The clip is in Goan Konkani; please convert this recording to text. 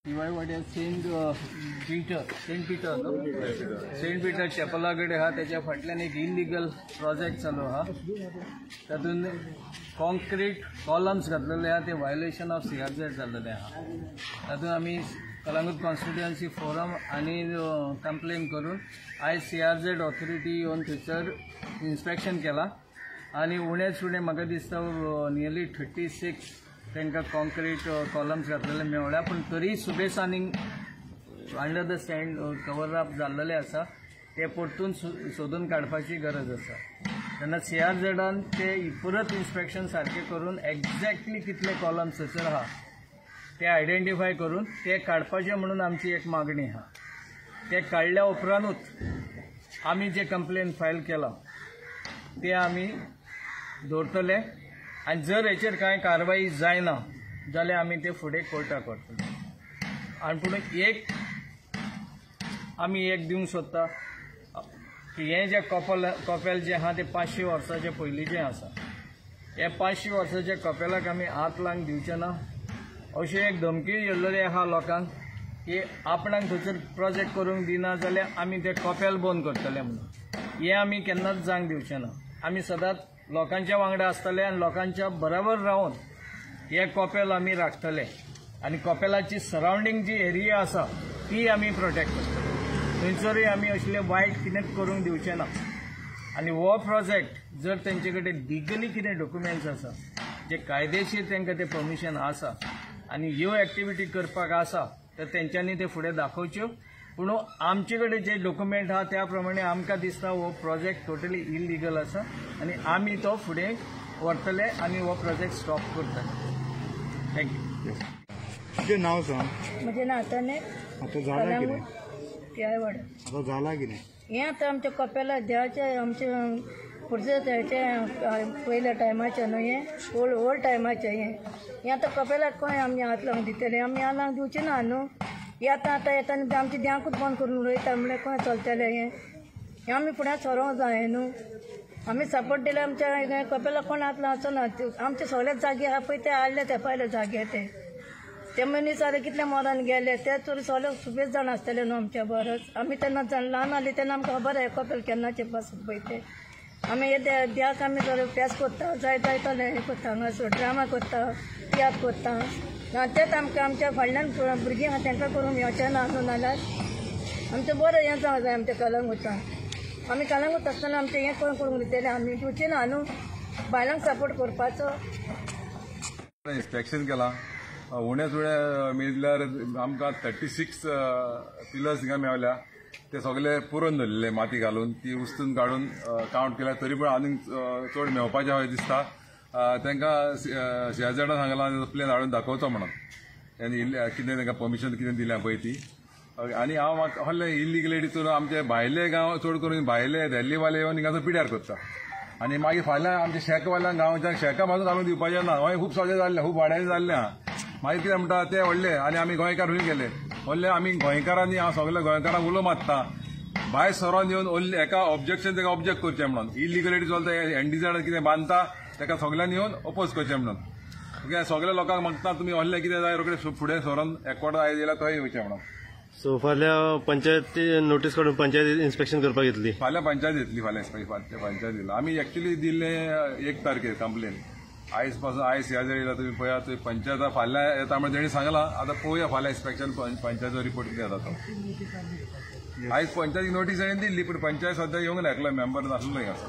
थिवाय वाड्यार सेंट पीटर सेंट पीटर न्हू सेंट पीटर चॅपला कडेन आहा. त्याच्या फाटल्यान एक इलिगल प्रोजेक्ट चालू आहा. तातूंत कॉन्क्रीट कॉलम्स घातलेले आहा, ते व्हायोलेशन ऑफ CRZ जाल्लेले आहा. तातूंत आमी कलंगूट कॉन्स्टिट्युएन्सी फोरम आनी कंप्लेन करून आयज CRZ authority येवन थंयसर इन्स्पेक्शन केलां आनी उणेच उणें म्हाका दिसता नियरली 36 तांकां कॉन्क्रीट कॉलम्स घातलेले मेळ्ळ्या, पूण तरी सुबेज आनी under the sand cover up जाल्लेले आसा. ते परतून सोदून काडपाची गरज आसा. तेन्ना CRZान ते परत इन्स्पेक्शन सारकें करून एक्झॅक्टली कितले कॉलम्स थंयसर आहा ते आयडेंटिफाय करून ते काडपाचे म्हणून आमची एक मागणी आहा. ते काडल्या उपरांतूच आमी जे कंप्लेन फायल केला ते आमी दवरतले आनी जर हेचेर कांय कारवाई जायना जाल्यार आमी ते फुडें कोर्टाक व्हरतले. आनी पूण एक आमी एक दिवंक सोदता की हें जें कपेल जें आहा तें 500 वर्सांचे पयलींचें आसा. हे 500 वर्साच्या कपेलाक आमी हात लावंक दिवचे ना अशी एक धमकी येयल्ली आहा लोकांक की आपणाक थंयसर प्रोजेक्ट करूंक दिना जाल्यार आमी तें कपेल बंद करतले म्हणून. हें आमी केन्नाच जावंक दिवचे ना. आमी सदांच लोकांच्या वांगडा आसतले आनी लोकांच्या बराबर रावन हें कपेल आमी राखतले आनी कपेलाची सरावंडींग जी एरिया आसा ती आमी प्रोटेक्ट करतले. थंयसरूय आमी असले वायट कितेंच करूंक दिवचे ना. आनी हो प्रोजेक्ट जर तेंचे कडेन लिगली कितें डॉक्युमेंट्स आसा जे कायदेशीर तांकां तें परमिशन आसा आनी ह्यो एक्टिविटी करपाक आसा तर तेंच्यांनी ते फुडें दाखोवच्यो. पूण आमचे कडेन जे डॉक्युमेंट आहा त्या प्रमाणे आमकां दिसता हो प्रोजेक्ट टोटली इलिगल आसा आनी आमी तो फुडें व्हरतले आनी हो प्रोजेक्ट स्टॉप करतले. Thank you. तुजें नांव सांग. म्हजें नांव आतां आतां जालां कितें? थिवाय वाड्यार आतां जालां कितें? हें आतां आमच्या कपेला देवाचें आमचें पुर्तुगेजाचें पयल्या टायमाचें न्हू हें ओल्ड ओल्ड टायमाचें हें. हें आतां कपेलाक खंय आमी हात लावंक दितलें? आमी हात लावंक दिवचें ना न्हू. हें आतां आतां येता आनी आमचें देवाकूच बंद करून उडयता म्हणल्यार खंय चलतलें हें? हें आमी फुडें सरोंक जाय न्हू. आमी सपोर्ट दिल्यार आमच्या कपेलाक कोण हात लावचो ना. आमचे सगळे जागे आहा पळय ते हाडले ते पयले जागे ते ते मनीस आतां कितले मरण गेले ते तर सगळे सुबेज जाण आसतले न्हू आमच्या बरोच. आमी तेन्ना ल्हान आहले तेन्ना आमकां खबर आहा कपेल केन्नाचें पासून पळय ते. आमी हे देवाक आमी सगळे फेस्त करता, जाय जायतले हें करता, हांगासर ड्रामा करता, तियात्र करता. तेंच आमकां आमच्या फाटल्यान भुरगीं आहा तांकां करूंक मेळचें ना न्हू. नाल्यार आमचें बरें हें जावं जाय आमच्या कलंगूटान. आमी कलंगूट आसतना आमचें हें कोण करूंक दितलें? आमी दिवचें ना न्हू बायलांक सपोर्ट करपाचो. इन्स्पेक्शन केलां उणेच उणें मेजल्यार आमकां 36 पिलर्स हिंगा मेवल्या. ते सगळे पुरोवन धरलेले माती घालून ती उस्तून काडून कावंट केल्या तरी पण आनीक चड मेळपाचें अशें दिसता. तांकां CRZान सांगलां प्लेन हाडून दाखोवचो म्हणून आनी कितें तांकां परमिशन कितें दिल्या पळय ती. आनी हांव म्हाका आहले इलिगलिटी आमचे भायले गांव चड करून भायले दिल्लीवाले येवन हिंगासर पिड्यार करता आनी मागीर फाल्यां आमच्या शेकवाल्यांक गांवच्या शेका पासून घालून दिवपाचें ना. गोंय खूब सगळें जाल्लें, खूब वाड्यांनी जाल्लें आहा. मागीर कितें म्हणटा ते व्हडले आनी आमी गोंयकार खंय गेले व्हडले. आमी गोंयकारांनी हांव सगल्या गोंयकारांक उलो मारता भायर सरोन येवन ओन्ली एका ऑब्जेक्शन ताका ऑब्जेक्ट करचें म्हणून. इलिगलिटी चलता NDZ कितें बांदता ताका सगल्यांनी येवन ओपोज करचें म्हणून. ओके, सगल्या लोकांक मागता तुमी व्हडलें कितें जाय रोखडें फुडें सरोन एकवटा आयज येयला थंय येवचें म्हणून. सो फाल्यां पंचायत नोटीस काडून पंचायत इन्स्पेक्शन करपाक येतली? फाल्यां पंचायत येतली. फाल्यां पंचायत दिला आमी एक्चुली दिल्लें 1 तारखेर कंप्लेन. आयज पासून आयज CRZ येयला तुमी पळयात पंचायत फाल्यां येता म्हणून तेणी सांगलां. आतां पळोवया फाल्यां इन्स्पेक्शन पंचायतीचो रिपोर्ट कितें येता तो. आयज पंचायतीक नोटीस तेणी दिल्ली पूण पंचायत सद्या येवंक ना, एकलो मेंबर नासलो हिंगासर.